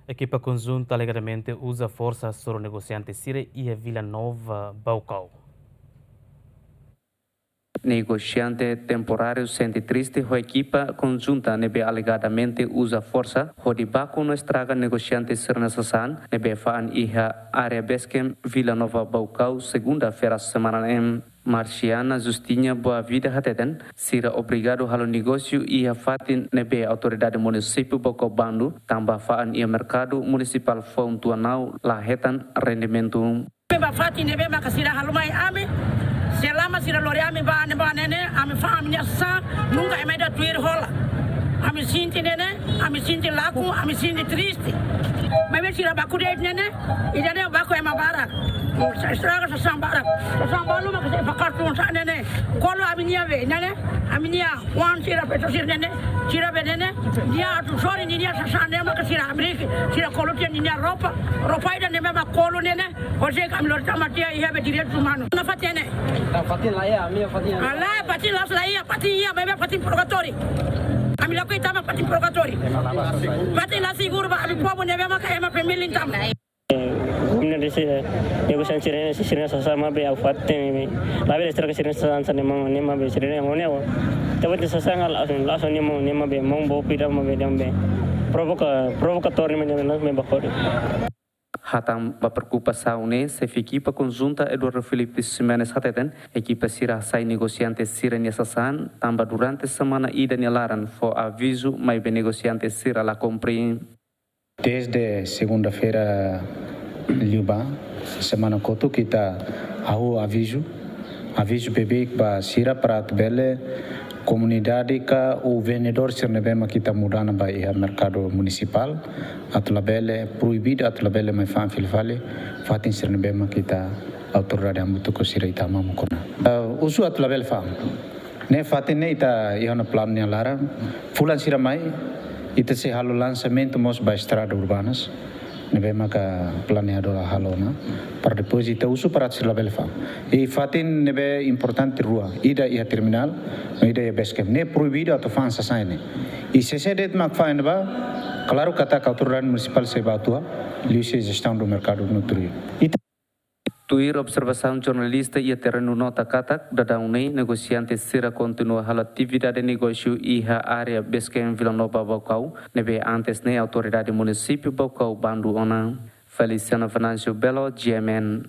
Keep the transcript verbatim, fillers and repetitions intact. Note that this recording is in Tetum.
Ekipa konjunta alegadamente uza forsa hasoru negosiante sira iha Vila Nova, Baucau. Negosiante temporáriu sente triste ho ekipa konjunta ne'ebé alegadamente uza forsa hodi baku no estraga negosiante sira-nia sasán ne'ebé fa'an iha área Basecamp, Vila Nova, Baucau, segunda-feira semana ne'e. Marciana Justina Boavida hateten, sira obrigadu halo negósiu iha fatin ne'ebé autoridade munisípiu Baucau bandu, tanba fa'an iha merkadu munisipál foun tuan na'in la hetan rendimentu. Ba fatin ne'ebé maka sira halo mai ami, selama sira lori ami ba ne'ebá ne'e ne'e, ami fa'an ami-nia sasán, nunka ema ida tuir hola. Ami sente ne'e ne'e, ami sente lakon, ami sente triste. Maibé sira baku de'it ne'e ne'e, ida-ne'e baku ema barak. Sa estraga sasán barak. Sasán balu maka sei fakar tun sa ne'e ne'e. Kolo ami-nia be, ne'e ne'e, ami-nia oan sira feto sira ne'e ne'e, sira be ne'e ne'e, nia atu sori ninia sasán ne'e maka sira amriki, sira kolo tiha ninia roupa, roupa ida ne'ebé mak kolo ne'e ne'e, hosi ami lori tama tiha iha be direitus umanus. Ona fatin ne'e. Ah, fatin laiha, ami-nia fatin. Ah, laiha, fatin la'ós laiha, fatin iha, maibé fatin purgatóriu. Ami lakohi tama fatin purgatóriu. Fatin la seguru ba ami povu ne'ebé maka ema família tama. Mina desi negosiante sira-nia, sira-nia sasán mak be ha'u fatin ne'e. Labele estraga sira-nia sasán sira-nia mão, ne'e mak be sira-nia mão ne'e. Tanba sasán ha'u la hasoru, la hasoru ne'e mak, ne'e mak be mão bopi ida mak be ida be provoka, provokatór ne'e mak be, ne'e mak be bakori. Hatán ba preokupasaun ne'e, xefe ekipa konjunta Eduardo Filipe Ximenes hateten, ekipa sira hasai negosiante sira-nia sasán, tanba durante semana ida nia laran fó avizu, maibé negosiante sira la kumpre. Desde segunda-feira liubá, semana kotuk ita hahú avizu, avizu beibeik ba sira para atu bele komunidade ka ou vendedór sira ne'ebé mak ita muda ona ba iha merkadu munisipál, atu labele proibidu, atu labele mai fa'an fila fali fatin sira ne'ebé mak ita autoridade hamutuk ho sira ita mamuk ona. Ah, husu atu labele fa'an. Ne'e fatin ne'e ita iha ona planu nia laran. Fulan sira mai, ita sei halo lansamentu mós ba estrada urbanas ne'ebé maka planeadu halo ona. Para depois ita husu para sira labele fa'an. I fatin ne'ebé importante rua, ida iha terminál, no ida iha Basecamp. Ne'e proibidu atu fa'an sasán ne'e. I se sé de'it mak fa'an ne'ebá, klaru katak autoridade munisipál sei bá atua, liuhusi jestaun do merkadu noturnu. Ita Tuir observasaun jornalista iha terrenu nota katak, daudaun ne'e negosiante sira kontinua halo atividade negósiu iha área Basecamp Vila Nova Baucau, ne'ebé antes ne'e autoridade munisípiu Baucau bandu ona. Feliciano Venâncio Belo, G M N.